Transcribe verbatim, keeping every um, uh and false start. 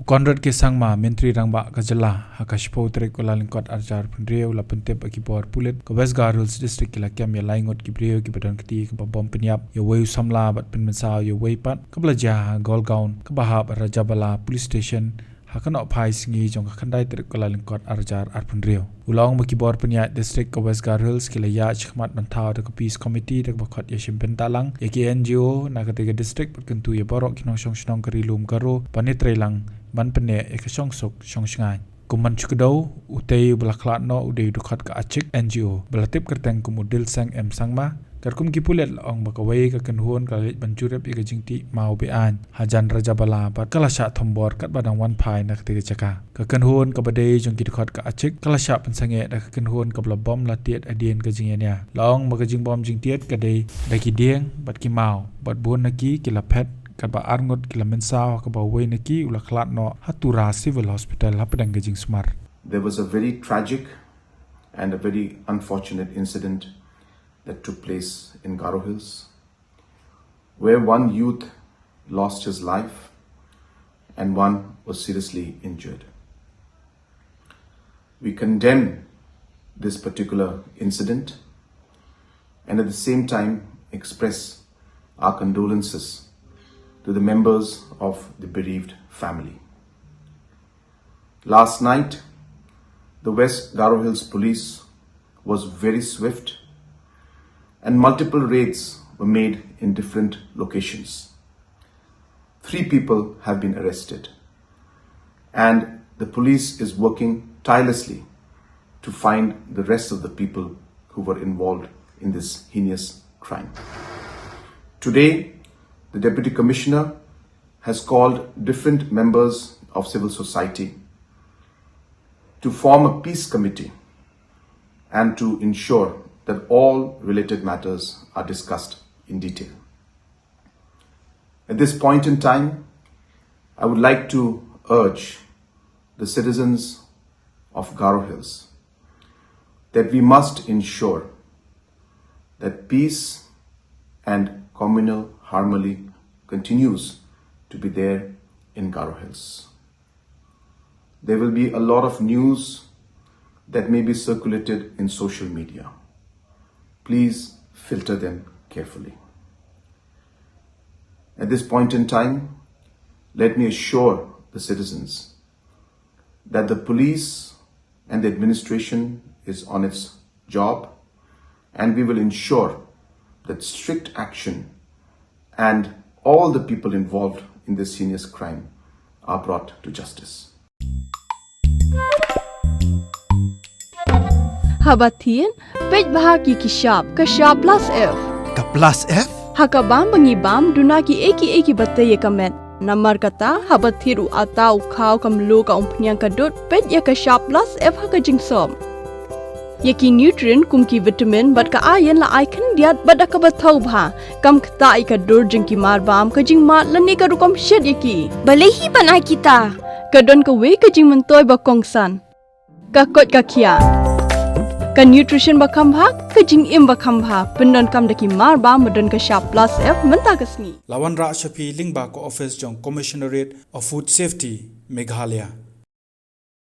Conrad K Sangma, Myntri Rangbah ka jylla, ha ka shiphew tarik u Kyllalyngkot arhajar arphew hynriew, la pyntip ba ki bor pulit ka West Garo Hills District ki la kem ïa lai ngut ki briew kiba don kti kaba bom pynïap ïa uwei u samla bad pynmynsaw ïa uwei pat, kaba la jia ha Golgaon kaba hap Rajabala Police Station ha ka nohphai sngi jong ka khyndai tarik u Kyllalyngkot arhajar arphew hynriew. U la ong ba ki bor pynïaid district ka West Garo Hills ki la ïaid shakhmat ban thaw da ka Peace Committee da kaba khot ïa Shimbynta lang ïa ki N G O na katei ka district bad kyntu ïa baroh ki nongshong shnong ka Ri Lum Garo ban ïatrei lang ban pynneh ïa ka shongsuk shongshngaiñ. Kum ban shu kdew, utei uba la khlad noh u dei u dkhot ka Achik N G O ba la tip kyrteng kum u Dilseng M Sangma. Katkum ki pulit la ong ba kawei ka kynhun ka la leit ban jurip ïa ka jingtih maw be-aiñ hajan Rajabala bad ka la shah thombor katba dang wan phai na katei ka jaka. Ka kynhun kaba dei jong ki dkhot ka Achik ka la shah pynsangeh da ka kynhun kaba la bom la tied hadien ka jingïania. La ong ba ka jingbom jingtied ka dei da ki dieng bad ki maw bad bun na ki ki la phet, katba ar ngut ki la mynsaw ha kaba uwei na ki u la khlad noh ha Tura Civil Hospital hapdeng ka jingsumar. There was a very tragic and a very unfortunate incident that took place in Garo Hills, where one youth lost his life and one was seriously injured. We condemn this particular incident and at the same time express our condolences to the members of the bereaved family. Last night, the West Garo Hills Police was very swift and multiple raids were made in different locations. Three people have been arrested, and the police is working tirelessly to find the rest of the people who were involved in this heinous crime. Today, the Deputy Commissioner has called different members of civil society to form a peace committee and to ensure that all related matters are discussed in detail. At this point in time, I would like to urge the citizens of Garo Hills that we must ensure that peace and communal harmony continues to be there in Garo Hills. There will be a lot of news that may be circulated in social media. Please filter them carefully. At this point in time, let me assure the citizens that the police and the administration is on its job, and we will ensure that strict action and all the people involved in this heinous crime are brought to justice. Haba thied, peit bha ki ki shap, ka shap plus F. Ka plus F? Ha ka bam ba ngi bam, duna ki ei ki ei kiba tei ïa ka met. Namar kata, haba thied u atta u khaw ka mluh ka umphniang ka dud, peit ïa ka shap plus F ha ka jingsop. Ïa ki nutrient kum ki vitamin bad ka iron la ai khyndiat bad da kaba thaw bha. Kam ktah ïa ka dur jong ki mar bam, ka jingmad lane ka rukom shet ïa ki. Balei hi ban ai kita? Ka don kawei ka jingmyntoi ba kongsan. Ka koit ka khiah. Ka nutrition ba kham bha, ka jingim ba kham bha. Pyndonkam da ki mar bam ba don ka shap plus F mynta ka sngi. La wanrah sha phi lyngba ka office jong Commissionerate of Food Safety, Meghalaya.